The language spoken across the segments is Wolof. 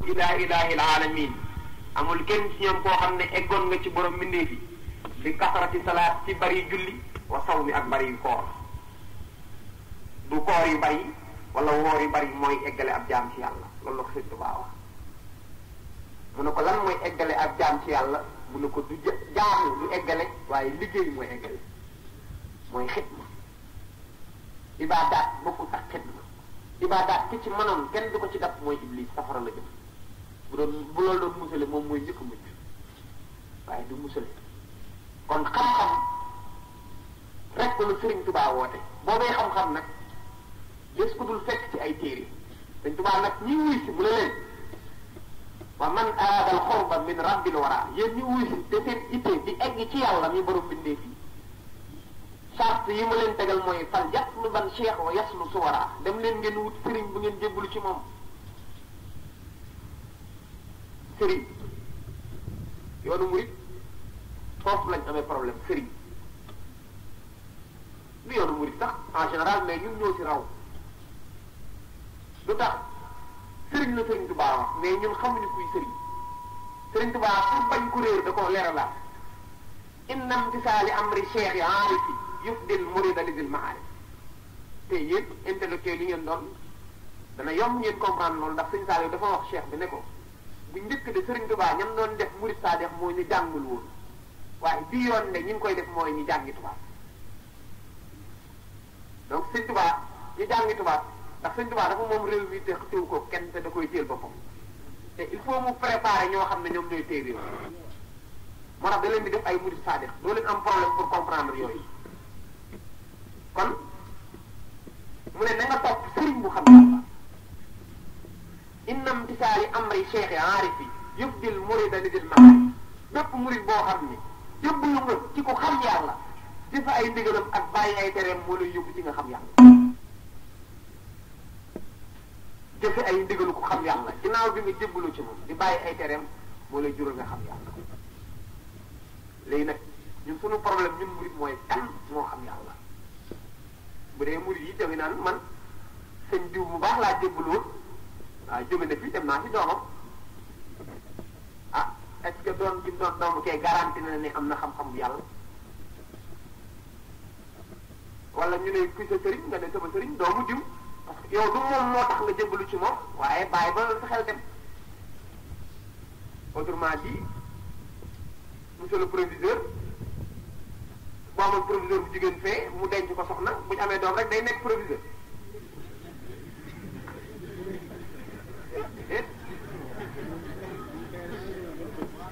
ila ilahil alamin amul kenn ci ñoom koo xam ne eggoon nga ci borom mbindeef yi bi kasarati salaat ci bari julli wa sawmi ak bari koor du koor yu bari wala woor yu bari mooy eggale ab jaam ci yàlla loolu la ko Sëñ Tuubaa wax mu ne ko lan mooy eggale ab jaam ci yàlla mu ne ko du jaamu du eggale waaye liggéey mooy eggale mooy xidma ibaadaat bokkul ak xidma ibaadaat ki ci mënoon kenn du ko ci dab mooy iblis safara la jëm bu loolu doon musale moom mooy njëkk mucc waaye du musale kon xam-xam rek la Sëriñ Tuubaa woote boobee xam-xam nag des ko dul fekk ci ay téere Sëriñ Tuubaa nag ñi wuy si mu ne leen wa man aadal xorba min rabbil wara yéen ñi wuy si te seen ittee di egg ci yàlla mi borom bindee fii charte yi ma leen tegal mooy fal yaslu ban cheikh wa yaslu suwara dem leen ngeen wut sëriñ bu ngeen jébbalu ci moom sëriñ yoonu murit foofu lañ amee problème sëriñ du yoonu murit sax en général mais ñun ñoo ci raw lu tax sëriñ la Sëriñ Tuubaa wax mais ñun xamuñu kuy sëriñ Sëriñ Tuubaa pour bañ ku réer da koo leeralaat innam tisaali amri cheikh yi aarifi yufdil murida lidil maarif te yéen intellectuel yi ngeen doon dana yomb ngeen comprendre loolu ndax Sëriñ Saliou dafa wax cheikh bi ne ko bu njëkk de Sëriñ Tuubaa ñam doon def murid saadix mooy ñu jàngul woon waaye bii yoon de ñi ngi koy def mooy ñu jàngi tubaab donc Sëriñ Tuubaa ñu jàngi tubaab ndax Sëriñ Tuubaa dafa moom réew mi te xëccewu ko kenn te da koy téel boppam te il faut mu préparer ñoo xam ne ñoom ñooy téye réew moo tax da leen di def ay murid saadix doo leen am problème pour comprendre yooyu kon mu ne na nga topp sëriñ bu xam yàlla innam tisaali amri cheikh aarifi yufdil murida lidil maarif bépp murid boo xam ni jëbbalu nga ci ko xam yàlla di fa ay ndigalam ak bàyyi ay tereem moo lay yóbbu ci nga xam yàlla jëfe ay ndigalu ko xam yàlla ginnaaw bi nga jëbbalu ci moom di bàyyi ay tereem moo lay jural nga xam yàlla léegi nag ñun suñu problème ñun murid mooy kan moo xam yàlla bu dee murid yi jóge naan man sëñ diw mu baax laa jëbbaloo waaw jóge na fi dem naa ci doomam ah est-ce que doon gi doon doomu kay garanti na ne am na xam-xam bu yàlla wala ñu ne kuy sa sëriñ nga ne sama sëriñ doomu diw parce que yow du moom moo tax nga jëbbalu ci moom waaye bàyyi ba sa xel dem autrement dit monsieur le proviseur boo amoon proviseur bu jigéen fee mu denc ko soxna bu ñu amee doom rek day nekk proviseur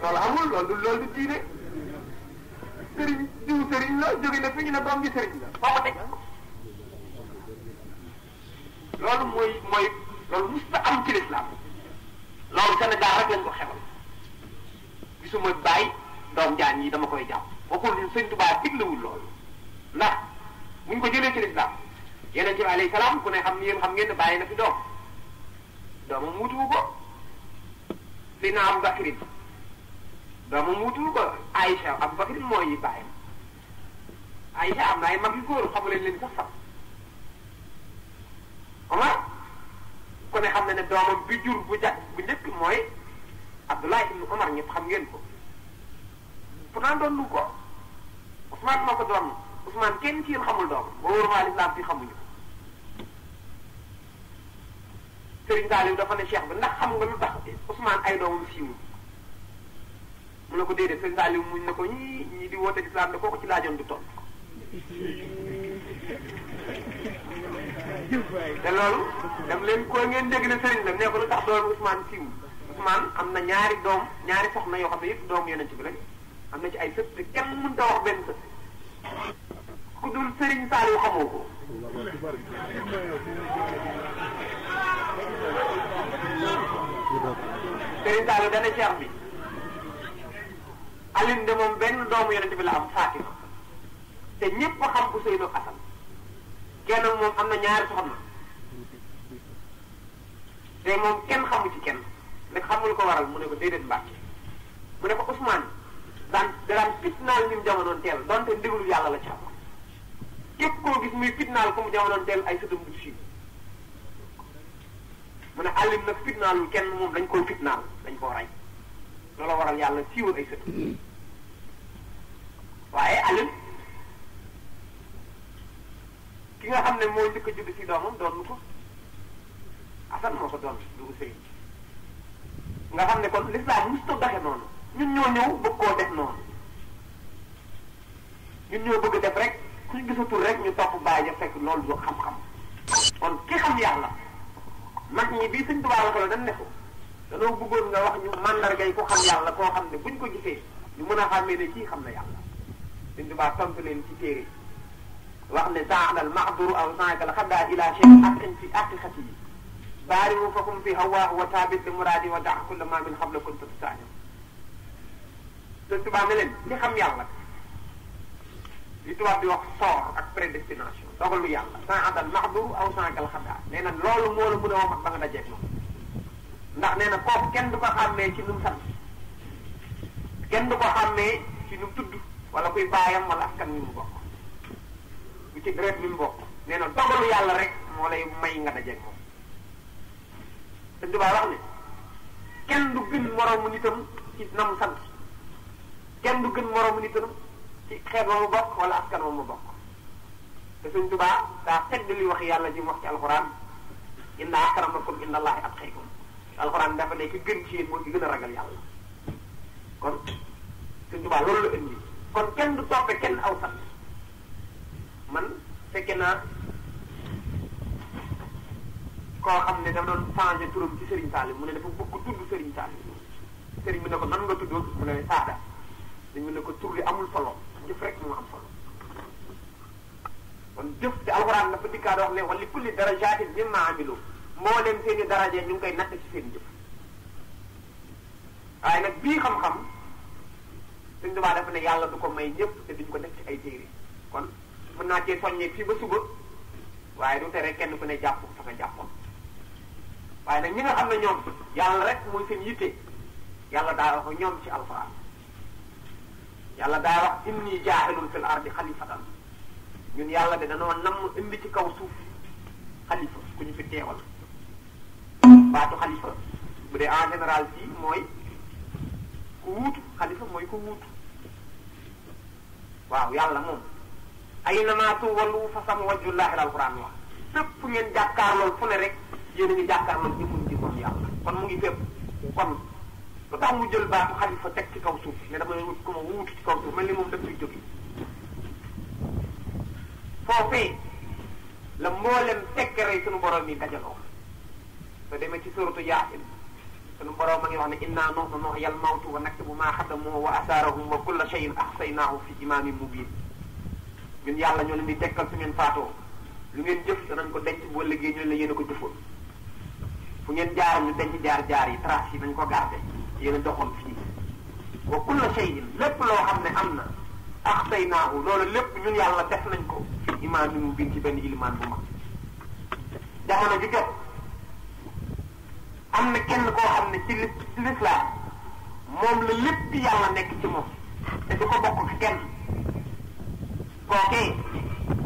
loolu amul loolu du diine sëriñ diw sëriñ la jóge na fi ñu ne doom ji sëriñ la foo ko teg loolu mooy loolu musta am ci lislaam loolu Sénégal rek lañ ko xebal gisuma bàyyi doom jaan yi dama koy jàpp waxul ñu Sëñ Tuubaa diglewul loolu ndax buñ ko jëlee ci lislaam Yonent bi alayhi salaam ku ne xam ni yéen xam ngeen ne bàyyi na fi doomam wutuwu ko Seydina Abu Bakrin doomam wutuwu ko Aïcha Abu Bakrin mooy bàyyam Aïcha am na ay mag yu góor xamu leen sax sax Omar ku ne xam ne doomam bi jur bu njëkk mooy Abdullah ibn Omar ñëpp xam ngeen ko pourtant doon nu ko Ousmane moo ko doon Ousmane kenn ci yéen xamul doom ba wóorumaa lislaam fi xamuñu ko Serigne Saliou dafa ne Cheikh bi ndax xam nga lu tax Ousmane ay doomam siiwul mu ne ko déedéet Serigne Saliou muñ na ko ñii di woote lislaam ne kooku ci laajoon du tontu te loolu dem leen ko ngeen dégg ne Serigne la ne ko lu tax doomu Ousmane siiwul Ousmane am na ñaari soxna yoo xam ne yëpp doomu Yonent bi lañ am na ci ay sët te kenn mënut a wax benn sët ku dul Serigne Saliou xamoo ko Serigne Saliou dana Cheikh bi Alioune de moom benn doomu Yonent bi la am Fatima te ñëpp a xam Ousseynou ak Assane kenn moom am na ñaari soxna te moom kenn xamu ci kenn nag xamul ko waral mu ne ko déedéet Mbàkke mu ne ko Ousmane daan fitnaal ñun jamonoon teel donte ndigalu yàlla la ci xam képp koo gis muy fitnaal ko mu jamonoon teel ay sëtam du siiw mu ne Alioune nag fitnaalul kenn moom dañ koy fitnaal dañ koo rey loolu waral yàlla siiwal ay sët waaye Alioune ki nga xam ne moo njëkk a judd si doomam doon ko Assane moo ko doon dugg sëy nga xam ne kon l'islam mosut a doxe noonu ñun ñoo ñëw bëgg koo def noonu ñun ñoo bëgg def rek suñ gisatul rek ñu topp bàyyi ja fekk loolu du xam-xam kon ki xam yàlla mag ñi bii Sëñ Tuubaa la dañ ne ko danoo bëggoon nga wax ñu mandargay ko xam yàlla koo xam ne buñ ko gisee ñu mën a xàmmee ne kii xam na yàlla Sëñ Tuubaa tontu leen ci téere wax ne saadal maxduru aw sankal xaddaa ila cheikh aqin fi aqiqati yi baariwu fakum fi hawaahu wa taabit li muraadi wa dax kulla ma min xabla kunta tusaño Sëñ Tuubaa ne leen li xam yàlla li tubaab di wax sort ak prédestination dogalu yàlla saadal maxduru aw sankal xaddaa nee na loolu moo la mën a wax ak ba nga dajeeg moom ndax nee na kooku kenn du ko xàmmee ci nu mu sant kenn du ko xàmmee ci nu mu tudd wala kuy baayam wala askan wi mu bokk bu ci deret bi mu bokk nee na dogalu yàlla rek moo lay may nga dajeeg moom Sëñ Tuubaa wax ne kenn du gën moroomu nitam ci na mu sant kenn du gën moroomu nitam ci xeet wa mu bokk wala askan wa mu bokk te Sëñ Tuubaa daa tedd li wax yàlla ji mu wax ci alxuraan inna akramakum inda allahi atqakum alxuraan dafa ne ki gën ci yéen moo ci gën a ragal yàlla kon Sëñ Tuubaa loolu la indi kon kenn du toppe kenn aw sant man fekke naa koo xam ne dafa doon changé turam ci Serigne Saliou mu ne dafa bëgg tudd Serigne Saliou Serigne bi ne ko nan nga tuddoon mu ne Saada dañu ne ko tur bi amul solo jëf rek moo am solo kon jëf te alxuraan dafa dikkaat wax ne wa li kulli darajaatin mimmaa amilu moo leen seen i daraje ñu ngi koy natt ci seen jëf waaye nag bii xam-xam Sëñ Tuubaa dafa ne yàlla du ko may ñëpp te duñ ko def ci ay téere kon mën naa cee soññee fii ba suba waaye du tere kenn ku ne jàpp fa nga jàppoon waaye nag ñi nga xam ne ñoom yàlla rek mooy seen yitte yàlla daa wax ñoom ci alxuraan yàlla daa wax inni jaa'ilun fil ardi xalifatan ñun yàlla de danoo namm indi ci kaw suuf xalifa ku ñu fi teewal baatu xalifa bu dee en général fii mooy ku wuutu xalifa mooy ku wuutu waaw yàlla moom aynama tuwallu fa sama wajhullahi alquran wax fépp fu ngeen jàkkaarlool fu ne rek yéen a ngi jàkkaarlool jëmum ji moom yàlla kon mu ngi fépp kon lu tax mu jël baatu xalifa teg ci kaw suuf ne damay wut ku ma wuutu ci kaw suuf mel ni moom daf fiy jóge foofee la mboolem tekkere sunu borom yi dajaloo soo demee ci suratu Yaasin sunu borom ma ngi wax ne inna nahnu nuhyil mawta wa naktubu ma qaddamu wa asaarahum wa kulla shay'in ahsaynaahu fi imaamin mubiin ñun yàlla ñoo leen di tekkal su ngeen faatoo lu ngeen jëf danañ ko denc boo liggéey ñu ne la yéen a ko jëfoon fu ngeen jaar ñu denc jaar yi trace yi nañ ko garder yéen a doxoon fii wa kulla shay'in lépp loo xam ne am na ahsaynaahu loolu lépp ñun yàlla def nañ ko fi imaamin mubiin ci benn ilimaan bu mag jamono ji jot am na kenn koo xam ne ci lislaam moom la lépp yàlla nekk ci moom te du ko bokk ci kenn kookee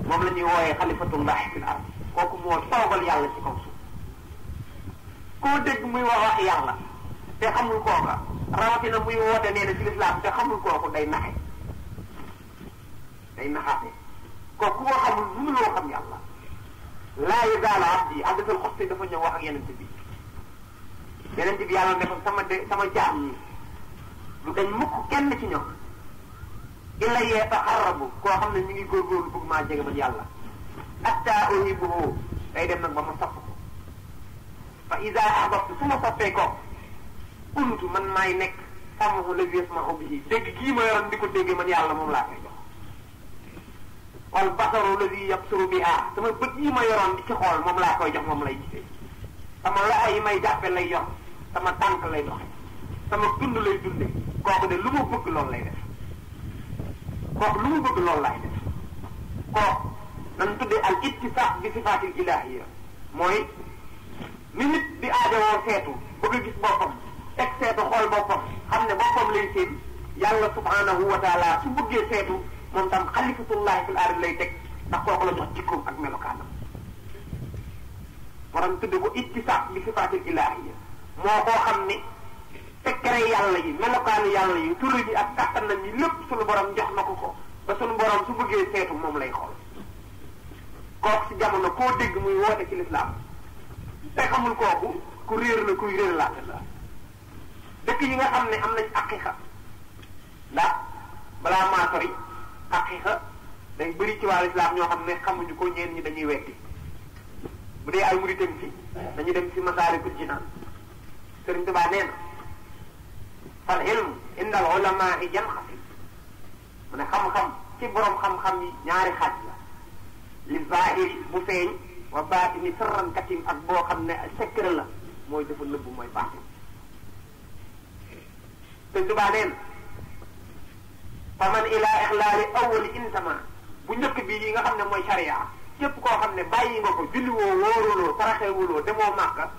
moom la ñuy wooyee xalifatullahi fil ard kooku moo toogal yàlla ci kaw suuf koo dégg muy wax yàlla te xamul kooka rawatina muy woote nee na ci lislaam te xamul kooku day naxe day naxaate kooku koo xamul mënuloo xam yàlla laa yazaalu abdi Abdul Xudsi dafa ñëw wax ak yenente bi yàlla ne ko sama jaam ñi lu dañ mukk kenn ci ñoom illa yataxarrabu koo xam ne mi ngi góorgóorlu bëgg maa jege man yàlla hatta uhibbuhu day dem nag ba ma sopp ko fa iza ahbabtu su ma soppee ko kuntu man maay nekk samahu lazi yasma'u bihi dégg gii ma yoroon di ko déggee man yàlla moom laa koy jox wal basaru lazi yabsuru biha sama bët yi ma yoroon di ci xool moom laa koy jox moom lay gisee sama loxo yi may jàppe lay yor sama tànk lay doxe sama dund lay dunde kooku de lu ma bëgg loolu lay def kooku lu mu bëgg loolu laay def kooku dañ tuddee al ittifaq bi sifaatil ilahiyya mooy ni nit di aajowoo seetu bëgg a gis boppam teg seetu xool boppam xam ne boppam lay seen yàlla subhanahu wa taala su bëggee seetu moom tam xalifatullahi fil ard lay teg ndax kooku la jox jikkoom ak melokaanam borom tudde ko ittisaab bi sifaatil ilaahiya moo koo xam ne secret yàlla yi melokaanu yàlla yi turu yi ak kàttanam yi lépp sunu borom jox na ko ba sunu borom su bëggee seetu moom lay xool kooku ci jamono koo dégg muy woote ci lislaam te xamul kooku ku réer la kuy réer laata la dëkk yi nga xam ne am nañ aqiqa ndax balaa maa sori aqiqa day bëri ci waa lislaam ñoo xam ne xamuñu ko ñeen ñi dañuy wetti bu dee ay muritam fi dañu dem ci Masaalikul Jinaan Sëriñ Tuubaa nee na fal ilmu indal ulamaa yanqasim mu ne xam-xam ci borom xam-xam yi ñaari xaaj la li zaahiri bu feeñ wa baatini sirran katim ak boo xam ne secret la mooy dafa nëbbu mooy baatin Sëriñ Tuubaa nee na faman ila ixlaali awwali intama bu njëkk bi yi nga xam ne mooy sharia képp koo xam ne bàyyi nga ko julliwoo wóoruloo saraxewuloo demoo Màkka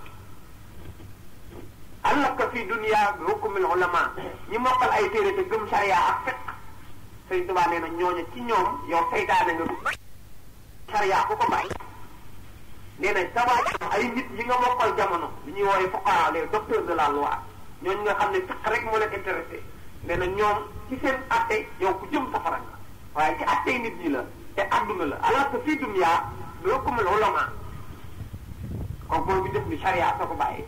allaka fi dunia bi hukmil ulama ñi mokkal ay téere te gëm sharia ak fiqh Sëriñ Tuubaa nee na ñooñu ci ñoom yow seytaane nga du sharia ku ko bàyyi nee na sa waaj ay nit yi nga mokkal jamono li ñuy wooye fuqaha les docteurs de la loi ñooñu nga xam ne fiqh rek moo leen intéressé nee na ñoom ci seen atte yow ku jëm safara nga waaye ci attey nit ñi la te àdduna la alors que fii dunya bi hukmil ulama kooku mooy bu njëkk bi sharia soo ko bàyyee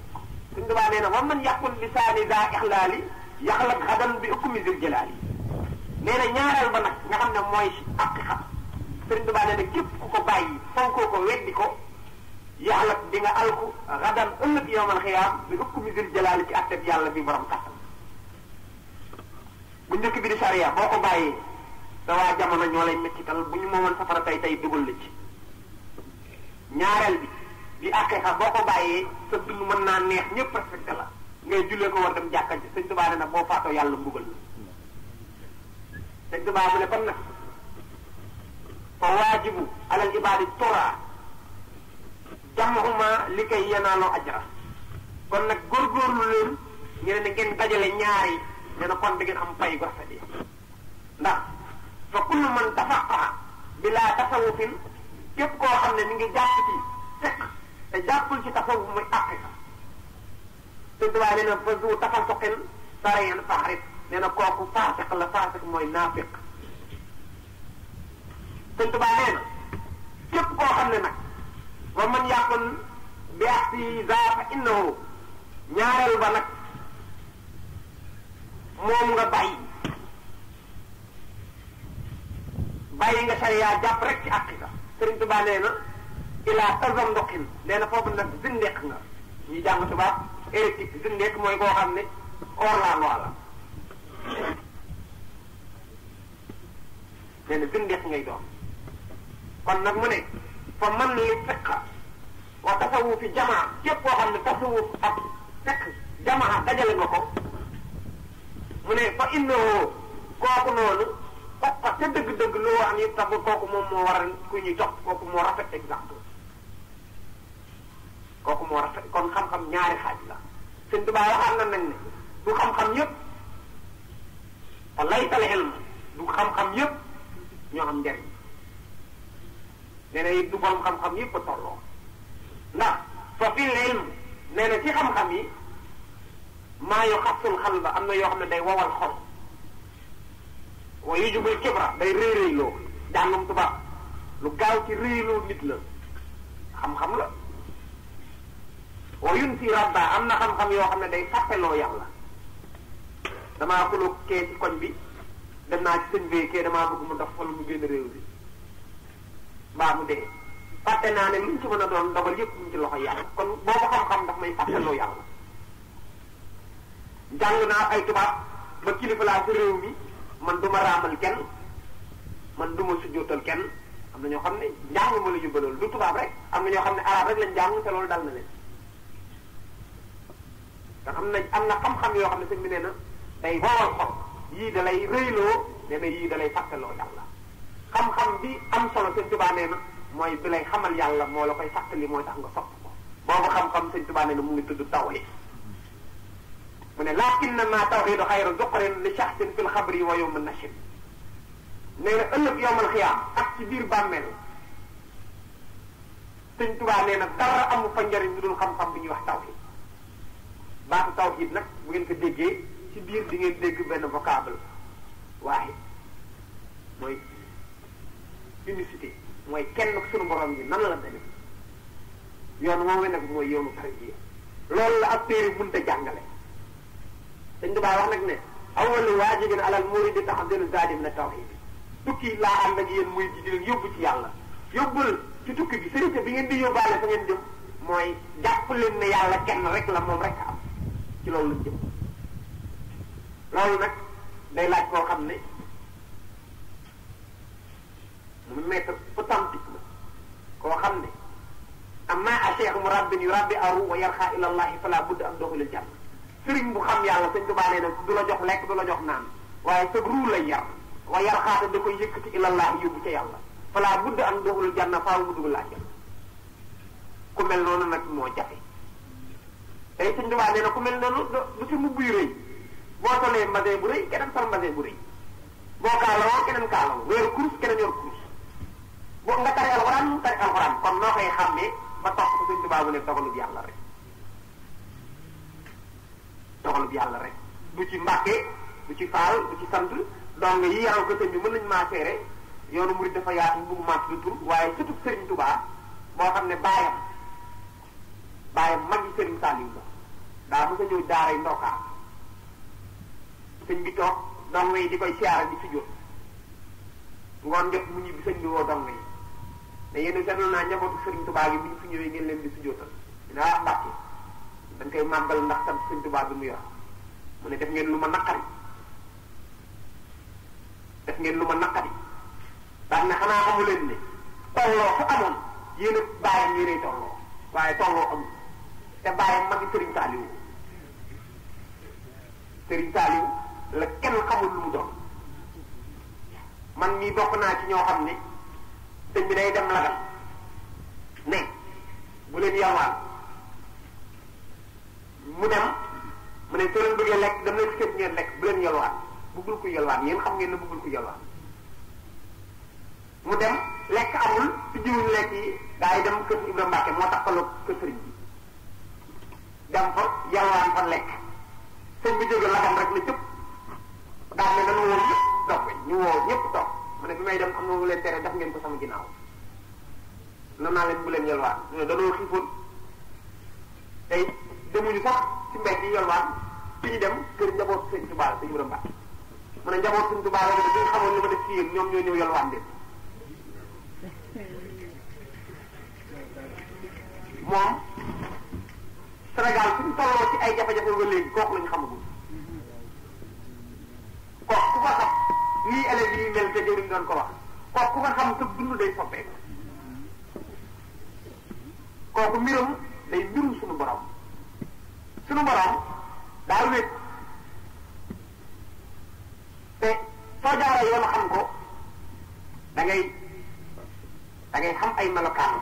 Sëriñ Tuubaa nee na wa man yàqul lisaani daa ixlaali yaxlaq xadan bi hukmi zil jalaali nee na ñaareel ba nag nga xam ne mooy aqiqa Sëriñ Tuubaa nee na képp ku ko bàyyi fonkoo ko weddi ko yaxlaq di nga alku xadan ëllëg yawmal xiyaam bi hukmi zil jalaali ci atteb yàlla bi borom kattan bu njëkk bi di sharia boo ko bàyyee sa waa jamono ñoo lay mettital bu ñu moomoon safara tey dugal la ci ñaareel bi di aqiqa boo ko bàyyee sa dund mën naa neex ñëpp respecté la ngay jullee ko war dem jàkka ji Sëriñ Tuubaa ne nag boo faatoo yàlla mbugal la Sëriñ Tuubaa mu ne kon nag fa waajibu alal ibaadi tora jamhuma li koy yanaaloo ajra kon nag góorgóorlu leen ngeen ne ngeen dajale ñaari nee na kon di ngeen am pay gu rafet yi ndax fa kullu man tafaqaha bilaa tasawufin képp koo xam ne mi ngi jàpp ci fekk te jàppul ci tasawuf muy aqiqa Sëriñ Tuubaa nee na fa zu tafasuqin sariyan faxrib nee na kooku faasiq la faasiq mooy naafiq Sëriñ Tuubaa nee na képp koo xam ne nag wa man yàqul bi axsi za fa innahu ñaareel ba nag moom nga bàyyi nga sariya jàpp rek ci aqiqa Sëriñ Tuubaa nee na ilaa tazam ndoxin nee na foofu nag zindeq nga ñuy jàng tubaab hérétique zindeq mooy koo xam ne hors la loi la nee na zindeq ngay doon kon nag mu ne fa man li fiqa wa tasawufi jamaa képp koo xam ne tasawuf ak fiq jamaa dajale nga ko mu ne fa innahu kooku noonu okka ca dëgg-dëgg loo wax ni tabu kooku moom moo war a ku ñuy topp kooku moo rafet exemple kooku moo rafet kon xam-xam ñaari xaaj la Sëriñ Tuubaa waxaat na nag ne du xam-xam yépp fa laytal ilm du xam-xam yépp ñoo am njariñ nee na it du borom xam-xam yépp a tolloo ndax fa fil ilm nee na ci xam-xam yi maa yu xasul xal ba am na yoo xam ne day wowal xol wa yujubul kibra day réeréyloo jàngum tubaab lu gaaw ci réyloo nit la xam-xam la wa yun si rabba am na xam-xam yoo xam ne day fàtteloo yàlla damaa xuloo kee ci koñ bi dem naa ci sëñ bi kee damaa bëgg mu dox fa lu mu génn réew bi mbaa mu dee fàtte naa ne luñ ci mën a doon dogal yëpp ñu ci loxo yàlla kon boobu xam-xam daf may fàtteloo yàlla jàng naa ay tubaab ba kilifa laa ci réew mi man du ma raamal kenn man du ma sujjootal kenn am na ñoo xam ne njàng ma la yóbbalool du tubaab rek am na ñoo xam ne arab rek lañ jàng te loolu dal na leen ndax am na xam-xam yoo xam ne sëñ bi nee na day wowal xol yii da lay rëyloo nee na yii da lay fàttaloo yàlla xam-xam bi am solo sëñ Tuubaa nee na mooy bi lay xamal yàlla moo la koy fàttali mooy tax nga sopp ko boobu xam-xam sëñ Tuubaa nee na mu ngi tudd tawhid mu ne lakinnamaa tawhiidu xayru zuqrin li shaxsin fil xabri wa yawma nashri nee na ëllëg yawmal xiyaam ak ci biir bàmmeel Sëñ Tuubaa nee na dara amu fa njariñ lu dul xam-xam bi ñuy wax tawhid. baatu tawhid nag bu ngeen ko déggee ci biir di ngeen dégg benn vocable waahid mooy unicité mooy kenn suñu borom yi nan la demee yoon moom nag mooy yoonu tarbiya loolu la ab téere mënta jàngale. Sëñ Tuubaa wax nag ne awwalu waajibin alal muridi tahdiru zaadi min at-tawhid tukki laa ànd ak yéen muy di leen yóbbu ci yàlla yóbbul ci tukki bi sëriñ bi ngeen di yóbbaale fa ngeen jëm mooy jàpp leen ne yàlla kenn rek la moom rek am ci loolu lañ jëm. loolu nag day laaj koo xam ne mu maître authentique la koo xam ne amma acheikh murabbin yurabbi aru wa yarxa ila allahi fala budda am doxulil jàmm sëriñ bu xam yàlla Sëñ Tuubaa nee na du la jox lekk du la jox naan waaye sa ruu lay yar wa yarxaata da koy yëkkati ila allahi yóbbu ca yàlla fala budda am doxulil jàmm faaw mu dugg laa jëm ku mel noonu nag moo jafe tey Sëñ Tuubaa nee na ku mel noonu du ci mbubb yu rëy boo solee mbasin bu rëy keneen sol mbasin bu rëy boo kaalawoo keneen kaalawoo weeru kurus keneen yor kurus boo nga tari alxuraan mu tari alxuraan kon noo koy xàmmee ba topp ko Sëñ Tuubaa bu ne dogalub yàlla rek dogalub yàlla rek du ci mbàkke du ci faal du ci sant donc yi yaraw ko sëñ bi mën nañu maa seere yoonu murid dafa yaatu buggu maa tudd tur waaye surtout Sëriñ Tuubaa boo xam ne baayam mag yi Sëriñ Saliou la daa mos a ñëw daaray ndokaa sëñ bi toog dong yi di koy siyaara di sujjóot ngoon jot mu ñibbi sëñ bi woo dong yi ne yéen seetlu naa njabootu Sëriñ Tuubaa gi bu ñu fi ñëwee ngeen leen di sujjóotal dina wax Mbàkke dañ koy màggal ndax sant Sëñ Tuubaa bi mu yor mu ne def ngeen lu ma naqari daan ne xanaa xamu leen ne tolloo fu amoon yéen a bàyyam yéenay tolloo waaye tolloo amul te bàyyam magi Sëriñ Saaliw la kenn xamul lu mu doon man mii bokk naa ci ñoo xam ne sëñ bi day dem lagal ne bu leen yalwaan mu dem mu ne soo leen bëggee lekk dem leen seet ngeen lekk bu leen yalwaan bëggul ku yalwaan yéen xam ngeen ne bëggul ku yalwaan mu dem lekk amul ci jiwuñu lekk yi daa yi dem kër Ibra Mbàkke moo tax faloo kër sëriñ bi dem fa yalwaan fa lekk sëñ bi jóge lagam rek na cëpp daal ne dana woo ñëpp toog ñu woo ñëpp toog mu ne bi may dem am na mu leen tere def ngeen ko sama ginnaaw noonu naa leen bu leen yalwaan ñu ne danoo xiifoon tey demuñu sax ci mbedd yi yalwaan fi ñu dem kër njaboot Sëñ Tuubaa Sëñ Ibra Mbàkke mu ne njaboot Sëñ Tuubaa la dañu xamoon li ma def ci yéen ñoom ñoo ñëw yalwaan de moom Sénégal suñu tolloo ci ay jafe-jafe ba léegi kooku lañu xamagul kooku ku ko xam nii élèves yi mel te jëriñ doon ko wax kooku ku ko xam sa dund day soppeeku kooku mbirum day mbirum suñu borom daa wéet te soo jaaree yoon xam ko da ngay xam ay melokaan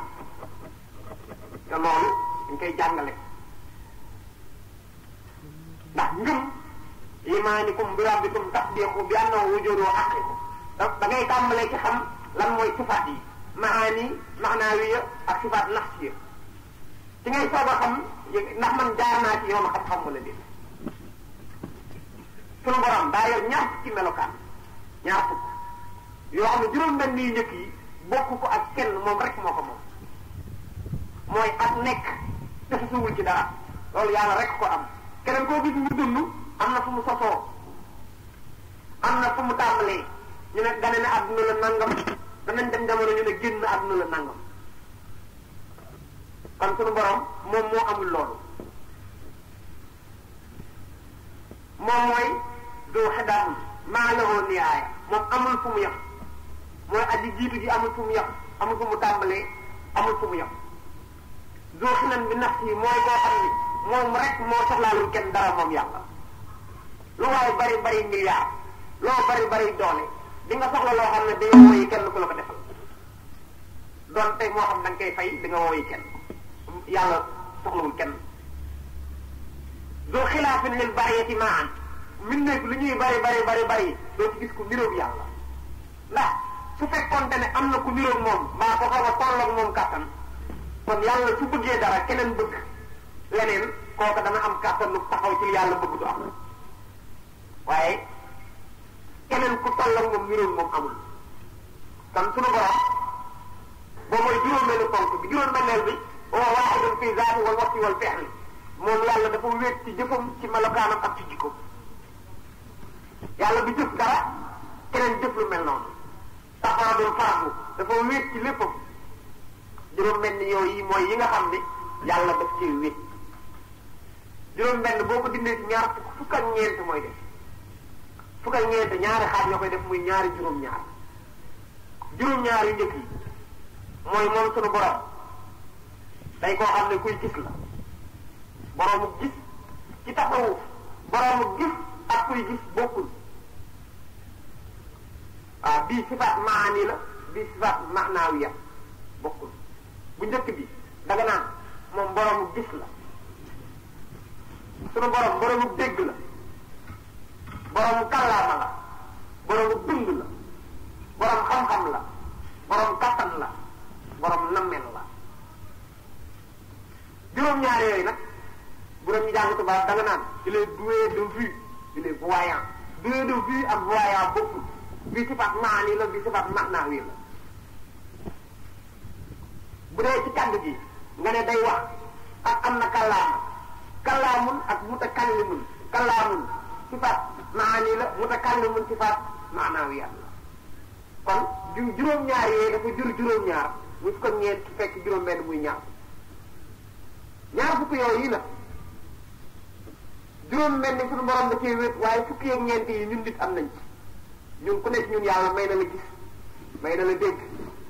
te loolu dañ koy jàngale ndax ngëm imaanikum bi rabbikum tasdiqu bi annahu wujudu haqiqu da ngay tàmbalee ci xam lan mooy sifaat yi maanaawiya ak sifaat nafsiya ci ngay soog a xam ndax man jaar naa ci yoonu xam-xam wala déet sunu borom daa yor ñaar fukki melokaan ñaar fukk yoo xam ne juróom-benn yu njëkk yi bokk ko ak kenn moom rek moo ko moom mooy ak nekk te susuwul ci dara loolu yàlla rek ko am keneen koo gis mu dund am na fu mu sosoo am na fu mu tàmbalee ñu ne gane ne àdduna la nangam danañ dem jamono ñu ne génn àdduna la nangam kon sunu borom moom moo amul loolu moom mooy doo xedaam maa la woon niyaaya moom amul fu mu yem mooy aji jiitu ji amul fu mu yem amul fu mu tàmbalee amul fu mu yem doo xinan bi nafs yi mooy koo xam ni moom rek moo soxlaalul kenn dara moom yàlla lu waaye bari milliard loo bari doole di nga soxla loo xam ne di nga wooyi kenn ku la ko defal doon tey moo xam da nga koy fay di nga wooyi kenn yàlla soxlawul kenn doo xilaafin lil bariyati maan min ne lu ñuy bari doo ci gis ku niroog yàlla ndax su fekkoonte ne am na ku niroog moom maa ko xaw a tolloog moom kàttan kon yàlla su bëggee dara keneen bëgg leneen kooka dana am kàttan lu taxaw ci li yàlla bëgg du am waaye keneen ku tollal moom niroon moom amul kon sunu borom boo mooy juróomeelu ponk bi juróom-benneel bi wa waahidun fi zaati wal wasfi wal fi'li moom yàlla dafa wéet ci jëfam ci melokaanam ak ci jikko yàlla bi jëf dara keneen jëf lu mel noonu tafaradul fardu dafa wéet ci léppam juróom-benn yooyu mooy yi nga xam ne yàlla daf ci wéet juróom-benn boo ko dindee ci ñaar fukk ak ñeent mooy def fukk ak ñeent ñaari xaaj yoo koy def muy ñaari juróom-ñaar juróom-ñaar yu njëkk yi mooy moom sunu borom day koo xam ne kuy gis la boroomu gis ci tasawuf boroomu gis ak kuy gis bokkul waaw bii sifaat maani la bii sifaat maanaawiya bokkul bu njëkk bi danga naan moom boroomu gis la sunu borom boroomu dégg la boroomu kàllaama la boroomu dund la borom xam-xam la borom kattan la borom nammel la juróom-ñaar yooyu nag bu doon ñu jàng tubaab danga naan il est doué de vue il est voyant doué de vue ak voyant bokkul bii sifaat maani la bii sifaat maanaawi la bu dee ci kàddu gi nga ne day wax ak am na kàllaama kàllaamun ak mutakallimun kàllaamun sifaat maani la mutakallimun sifaat maanaawi la kon juróom-ñaar yooyu dafa jur juróom-ñaar muy ko ñeent fekk juróom-benn muy ñaar ñaar fukk yooyu la juróom-benn suñu borom da cee wét waaye fukki ak ñeent yi ñun nit am nañ ci ñun ku nekk ñun yàlla may na la gis may na la dégg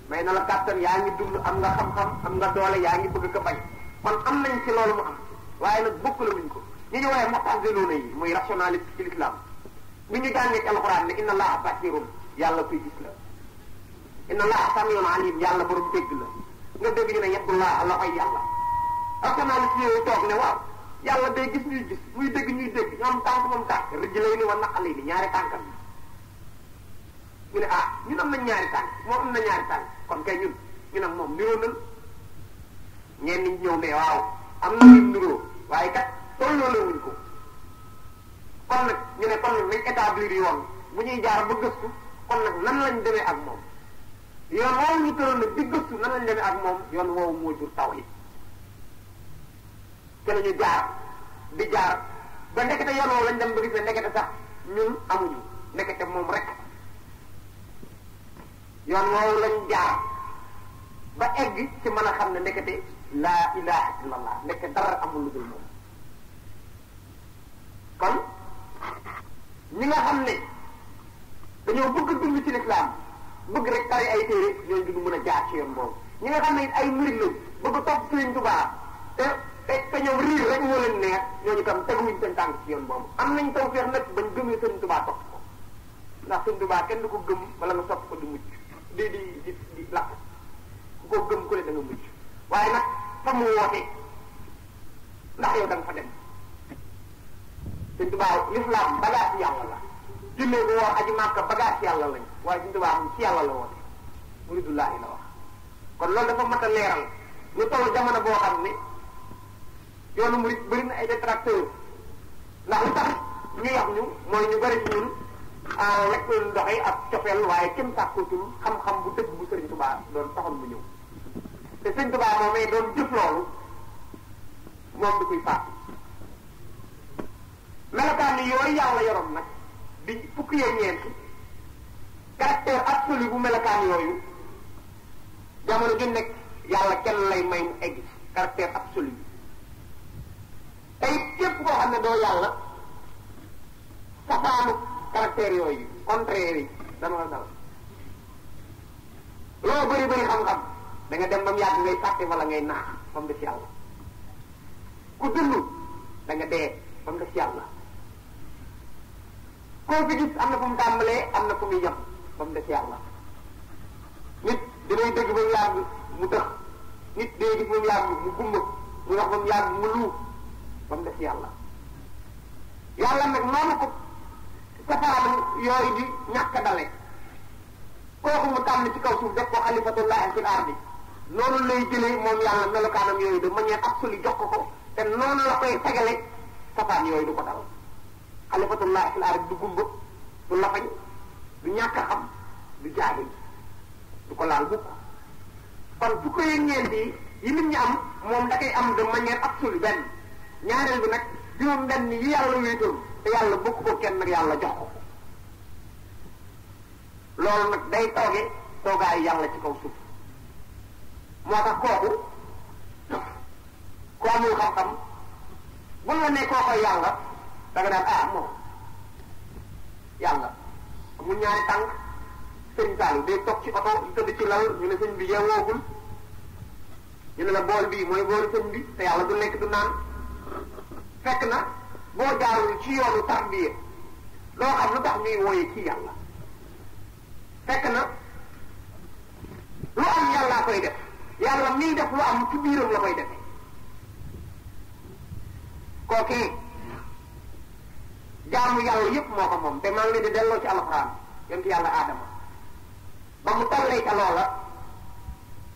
may na la kàttan yaa ngi dund am nga xam-xam am nga doole yaa ngi bëgg ko bañ kon am nañ ci loolu mu am waaye nag bokk la muñ ko ñu ñu waaye mu'taziluna yi muy rationaliste ci l'islam bi ñu jàngee ci alxuraan ne inna allaha basirun yàlla kuy gis la inna allaha samiun alim yàlla borom dégg la nga dégg ñu ne yadullah la koy yàlla rationaliste yooyu toog ne waaw yàlla day gis ñuy gis muy dégg ñuy dégg ñu am tànk moom tànk rijlayni wa naqalayni ñaari tànkam ñu ne ah ñun am nañ ñaari tànk moom am na ñaari tànk kon kay ñun ñu nag moom niroo nan ñenn ñi ñëw ne waaw am na ñun niroo waaye kat tolloo la wuñ ko kon nag ñu ne kon nag nañ établir yoon bu ñuy jaar ba gëstu kon nag nan lañ demee ak moom yoon woowu ñu tëral nag di gëstu nan lañ demee ak moom yoon woowu moo jur taw yi te lañu jaar di jaar ba ndekete yoon woowu lañ dem ba gis ne ndekete sax ñun amuñu ndekete moom rek yoon woowu lañ jaar ba egg ci mën a xam ne ndekete laa ilaha illallah ndekete dara amul lu dul moom kon ñi nga xam ne dañoo bëgg dund ci lislaam bëgg rek tari ay téere ñooñu duñu mën a jaar ci yoon boobu ñi nga xam ne it ay murid lañ bëgg topp Sëriñ Tuubaa te ñoom riir rek moo leen neex ñooñu tam teguwuñ seen tànk ci yoon boobu am nañ tawfeex nag bañ gëmee Sëriñ Tuubaa topp ko ndax Sëriñ Tuubaa kenn du ko gëm wala nga sopp ko du mucc di lakk ku ko gëm ku ne da nga mucc waaye nag fa mu woote ndax yow da nga fa dem Sëriñ Tuubaa l'islam bagage yàlla la jullee ko woor aji Màkka bagage yàlla lañ waaye Sëriñ Tuubaa moom ci yàlla la woote muridullaahi la wax kon loolu dafa mat a leeral ñu toll jamono boo xam ne yoonu murid bëri na ay détracteurs ndax lu tax ñu yax ñu mooy ñu bëri ci ñun lekk ndox yi ak cofeel waaye kenn sàkkutul xam-xam bu dëgg bu Sëriñ Tuubaa doon taxoon mu ñëw te Sëriñ Tuubaa moomee doon jëf loolu moom du koy faat melokaan ni yooyu yàlla yoroon nag di fukki yee ñeent caractère absolu bu melokaan yooyu jamono ju nekk yàlla kenn lay may mu egg ci caractère absolu tey képp koo xam ne doo yàlla safaanu caractère yooyu contraire yi dana la dal loo bëri bëri xam-xam da nga dem ba mu yàgg ngay fàtte wala ngay naax ba mu des yàlla ku dund da nga dee ba mu des yàlla koo fi gis am na fu mu tàmbalee am na fu muy yem ba mu des yàlla nit dinay dégg ba mu yàgg mu tëx nit day gis ba mu yàgg mu gumba mu wax ba mu yàgg mu luu ba mu des yàlla yàlla nag noonu ko safaanu yooyu di ñàkk dale kooku mu tànn ci kaw suuf def ko xalifatullahi fil ardi noonu lay jëlee moom yàlla melokaanam yooyu de manière absolue jox ko te noonu la koy tegale safaan yooyu du ko dal xalifatullah fil ard du gumba du lafañ du ñàkk a xam du jaahil du ko laal bukk kon bu ko ñeent yi nit ñi am moom da koy am de manière absolue benn ñaareel bi nag juróom benn yi yàlla wéetoon te yàlla bokk ko kenn nag yàlla jox ko loolu nag day tooge toogaayu yàlla ci kaw suuf moo tax kooku ku amul xam-xam bu la ne koo koy yàlla da nga daan moom yàlla amul ñaari tànk sëñ Saalum day toog ci oto tëdd ci lal ñu ne sëñ bi yeewoogul ñu ne la bool bii mooy boolu sëñ bi te yàlla du lekk du naan fekk na boo jaarul ci yoonu tarbiya loo xam lu tax ñuy wooye ci yàlla fekk na lu am yàllaa koy def yàlla miy def lu am ci biiram la koy defee kookee jaamu yàlla yépp moo ko moom te maa ngi leen di delloo ci alxuraan yonent yàlla aadama ba mu tollee ca loola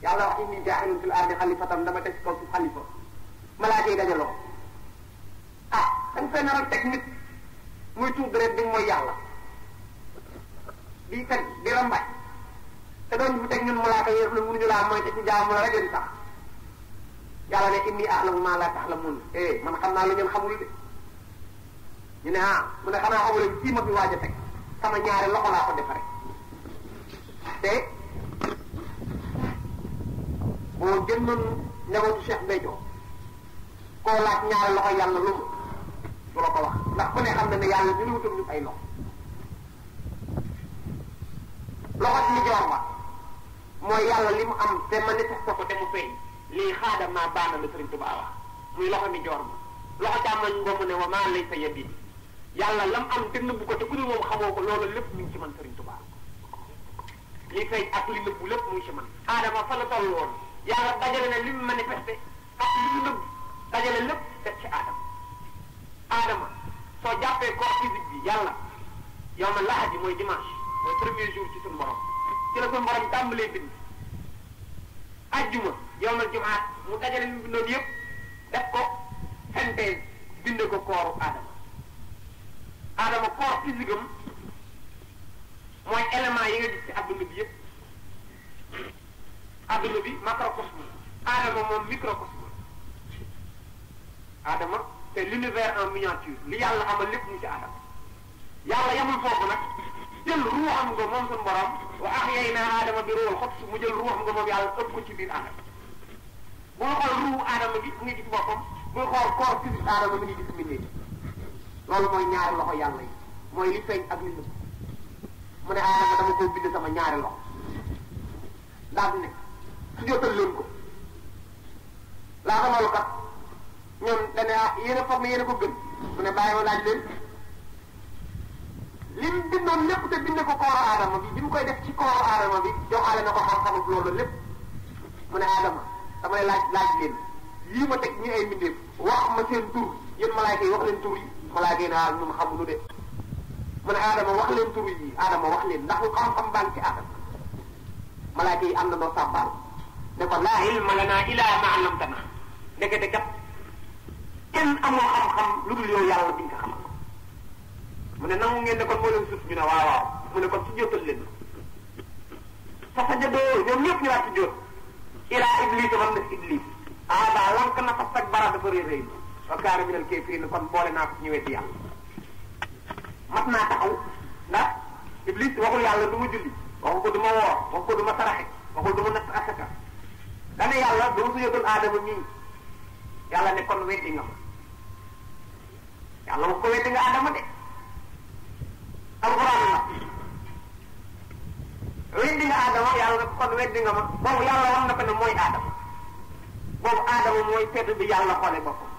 yàlla wax inni jaa'ilun fil ardi xalifatan dama teg ci kaw suuf xalifa malaaka yi dajaloo dañ fay nar a teg nit muy tuub rek di mooy yàlla di teg di rambaaj te doon fi teg ñun malaaka yi la mënuñu laa mooy te ci jaamu la rek di sax yàlla ne inni a'lamu ma la ta'lamun man xam naa lu ngeen xamul de ñu ne mu ne xanaa xamuleen kii ma fi waaj a teg sama ñaari loxo laa ko defare te boo jëndoon njabootu Cheikh Béthio koo laaj ñaari loxo yàlla lu mu du la ko wax ndax ku ne xam na ne yàlla ñu wutal ñu ay loxo loxo ci joor ba mooy yàlla li mu am te manifesté ko te mu feeñ lii xaada maa baana la Sëriñ Tuubaa wax muy loxo mi joor ba loxo càmmoñ nga mu ne wa maa lay sa yabin yàlla lam am te nëbbu ko te ku dul moom xamoo ko loolu lépp mu ngi ci man Sëriñ Tuubaa li feeñ ak li nëbbu lépp mu ngi ci man aadama fa la toll woon yàlla dajale na li mu manifesté ak li mu nëbbu dajale lépp def ci aadama soo jàppee corps physique bi yàlla yow ma laaj ji mooy dimanche mooy premier jour ci suñu borom ci la suñu borom tàmbalee bind ajjuma yow ma jumaat mu dajale li mu bindoon yëpp def ko synthèse bind ko kooru aadama corps physique am mooy élément yi nga gis ci adduna bi yëpp adduna bi macrocosme aadama moom microcosme aadama c'est l'univers en miniature li yàlla amal lépp ñu ci aadama yàlla yamul foofu nag jël ruuxam nga moom suñu borom wa ahyaynaa aadama bi ruuhul quds mu jël ruuxam nga moom yàlla ëpp ko ci biir aadama bu nga xool ruuxu aadama bi mu ngi gis boppam bu nga xool corps physique aadama mi ngi gis mbindee loolu mooy ñaari loxo yàlla yi mooy li feeñ ak li nëbb mu ne aadama dama ko bind sama ñaari loxo daal di ne su jotal leen ko laata loolu kat ñoom dañ ne yéen a foog ne yéen a ko gën mu ne bàyyi ma laaj leen li mu bindoon lépp te bind ko kooru aadama bi mu koy def ci kooru aadama bi joxaale na ko xam-xamu loolu lépp mu ne aadama damay laaj leen yii ma teg ñu ay mbindeef wax ma seen tur yéen malaayka yi wax leen tur yi malaayka yi naa ñun xamuñu de mu ne aadama wax leen tur yi aadama wax leen ndax xam-xam baan ci aadama malaayka yi am na doo sàbbaal ne ko laa ilma lanaa illaa maa allamtanaa ndekete kat kenn amul xam-xam lu dul yow yàlla biñ ko xamal mu ne nangu ngeen ne kon moo leen suuf ñu ne waaw mu ne kon su jootal leen fa sajadoo ñoom ñëpp ñu daal si joot ilaa iblis man def iblis daa lank na fas ak bara dafa réy wa kaana minal kaafiriin kon boole naa ko ñu weddi yàlla mat naa taxaw ndax iblis waxul yàlla du ma julli waxul ko du ma woor waxul ko du ma saraxe waxul du ma natt asaka dane yàlla dama su jotal aadama mii yàlla ne kon weddi nga ma yàlla wax ko weddi nga aadama de alxuraan la weddi nga aadama yàlla ne kon weddi nga ma boobu yàlla wax na ko ne mooy aadama boobu aadama mooy tedd bi yàlla xoole boppam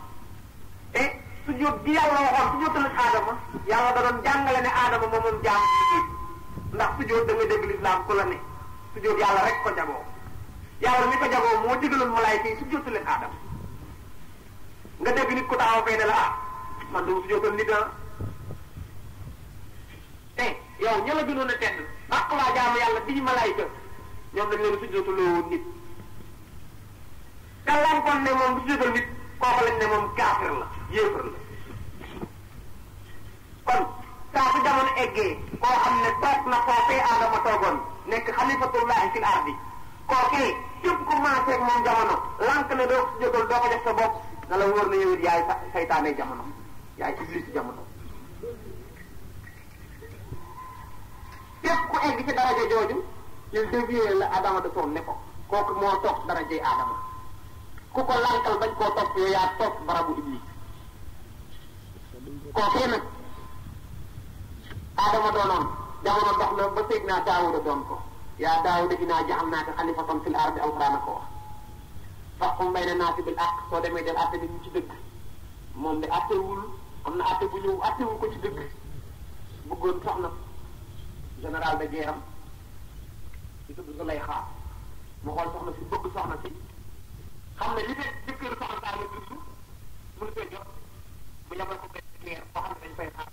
te su jóot gi yàlla waxoon su jóotal aadama yàlla da doon jàngale ne aadama moom jaam ndax su jóot da nga dégg lislaam ku la ne su jóot yàlla rek ko jagoo yàlla mi ko jagoo moo digaloon malaayka yi su jóotal leen aadama nga dégg nit ku taxaw fee ne la man dama su jóotal nit te yow ña la gënoon a tedd ak waa jaamu yàlla bii malaayka ñoom dañ leen su jóotaloo woon nit ka lankoon ne moom du sujjóotal nit kooku lañ ne moom kaafir la yéefar la kon saa su jamono eggee koo xam ne toog na foofee Aadama toogoon nekk xalifatullahi fil ardi kookee képp ku maasee ak moom jamono lank ne doo ko sujjóotal doo ko def sa bopp na la wóor na yow it yaay saytaane jamono yaay iblis jamono képp ku egg ci daraja jooju il dévié la Adama de son ne ko kooku moo toog darajay Adama ku ko lankal bañ koo topp yow yaa toog barabu iblis kookee nag Adama doonoon jamono dox na ba Seydina Daawuda doon ko yaa Daawuda innaa ja'alnaaka xalifatan fil ardi alxuraan ko wax fahkum bayna naasi bil haqq soo demee del atte bi ñu ci dëgg moom de attewul am na atte bu ñëw attewul ko ci dëgg bëggoon soxna général de guerre am di tudd Zulayxa mu xool soxna si bëgg soxna si xam ne li de jëkkër soxna saa la dund mënu koy jot mu yabal ko benn guerre boo xam ne dañ fay xaar